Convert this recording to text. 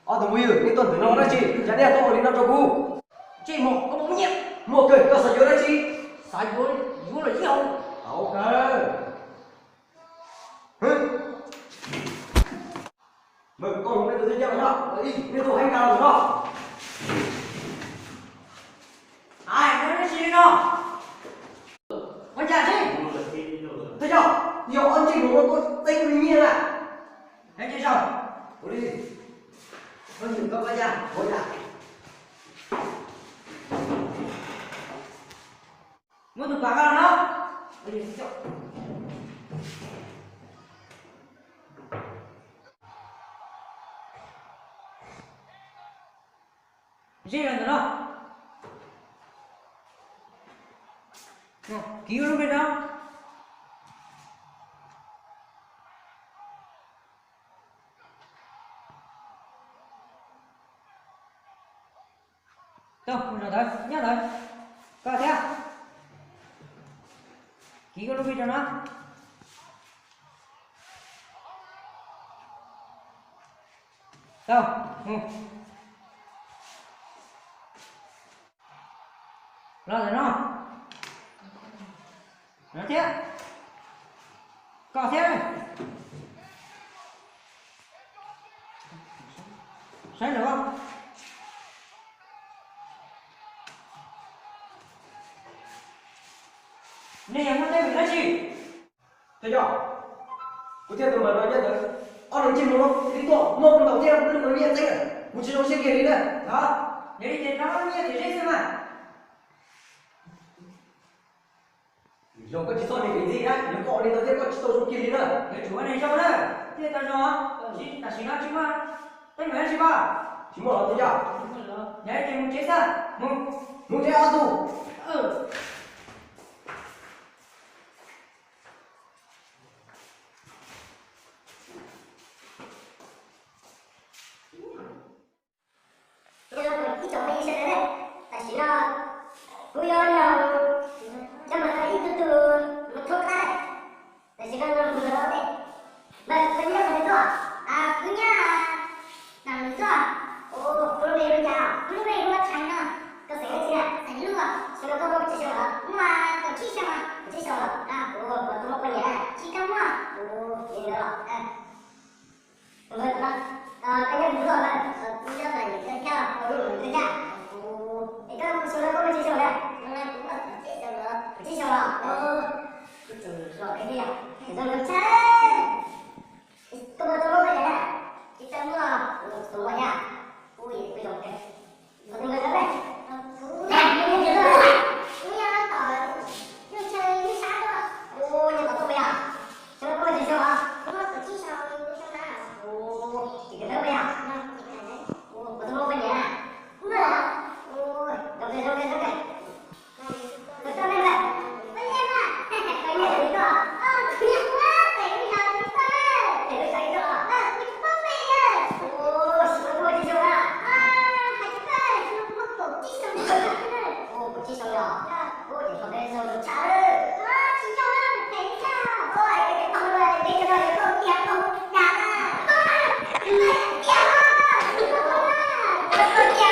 Ob tug phooj ywg, nej tuaj ntawm no ua dab tsi? Cas nej tuaj ua li no rau kuv? Ntsej muag, koj muaj nyiaj. Muaj kawg, koj xav yuav dab tsi? Xav yuav, yuav los yeej haus. Tau kawg. Mas koj mus nej tus thawj coj no, nej tuaj heev tas los no. Ai, muaj dab tsi li no? Ua cas tsis? Thawj coj, yog ob ntsej muag no tuaj txeeb kuv li nyiaj na. Heev tsis tau. Ua li, koj ywg koj ua cas, ua cas? Muab tus pas nqa los no. Zeb los ntawm no. Kiv lub npe no. Tau, mus zaum ntawd, nyob ntawd. Koj thiab. Kiv koj lub npe rau no. Tau, mus. Los ntawm no. No thiab. Koj thiab. Saib ntawm. Nej yog muaj teeb meem dab tsi? Thawj coj, kuv thiab tus npawg no nyob ntawd, ob leeg ntsej muag no cia li tuaj muab kuv ntaus thiab kuv lub nyiaj txeeb, kuv tsis zoo siab kiag li na. Yog li ces rov nyiaj tiam zeb xwb mas. Yog koj tsis txhob niam ntxi na, yog koj ua li ntawd thiab koj tsis tau zoo kiag li na. Yuav tsum ua neeg zoo na, thiaj tau zoo. Tam sim no tsis muaj teeb meem dab tsi mas. Tsis muaj los thawj coj. Yog li ces mus tsev xwb, mus. Mus tsev ob tug. Nyob zoo ib tsoom phooj ywg sawv daws na, tam sim no kuv yuav nug, coj mus ib tug tug mus thoob qab. Tam sim no nug tus ntawd, npawg, koj nyob qhov twg tuaj? Kuv nyob Nam Lwm tuaj. Koj lub npe hu cas? Kuv lub npe hu ua Tshais no. Koj xeem dab tsi na? Xeem Luj. Xyoo no koj muaj tsawg xyoo lawm? Muaj kaum tsib xyoo. Kaum tsib xyoo los? Kuv tus muaj poj niam na. Tsis tau muaj. Li ntawd los? Tus npawg no, koj nyob Nam Lwm tuaj na? Kuv nyob Nam Lwm tuaj thiab. Es koj xyoo no koj muaj tsawg xyoo na? Xyoo no kuv muaj kaum tsib xyoo los. Kaum tsib xyoo los? Kuv tseem hluas kawg thiab. Zoo nkauj tshaj. Koj puas tau muaj poj niam na? Tsis tau muaj. Kuv tseem hluas thiab. Kuv yeej kuj zoo kawg. Koj tus npawg no ne? Kuv nyob tom lub chaw lub sab tuaj. Ua, nyob tom tuaj puas yog? Xyoo no koj muaj tsawg xyoo os? Kuv muaj kaum tsib xyoo, kaum tsib xyoo na. Ua, tseem kawm ntawv puas yog? Ua, puas tau muaj poj niam na? Muaj. Ua, zoo kawg, zoo kawg, zoo kawg.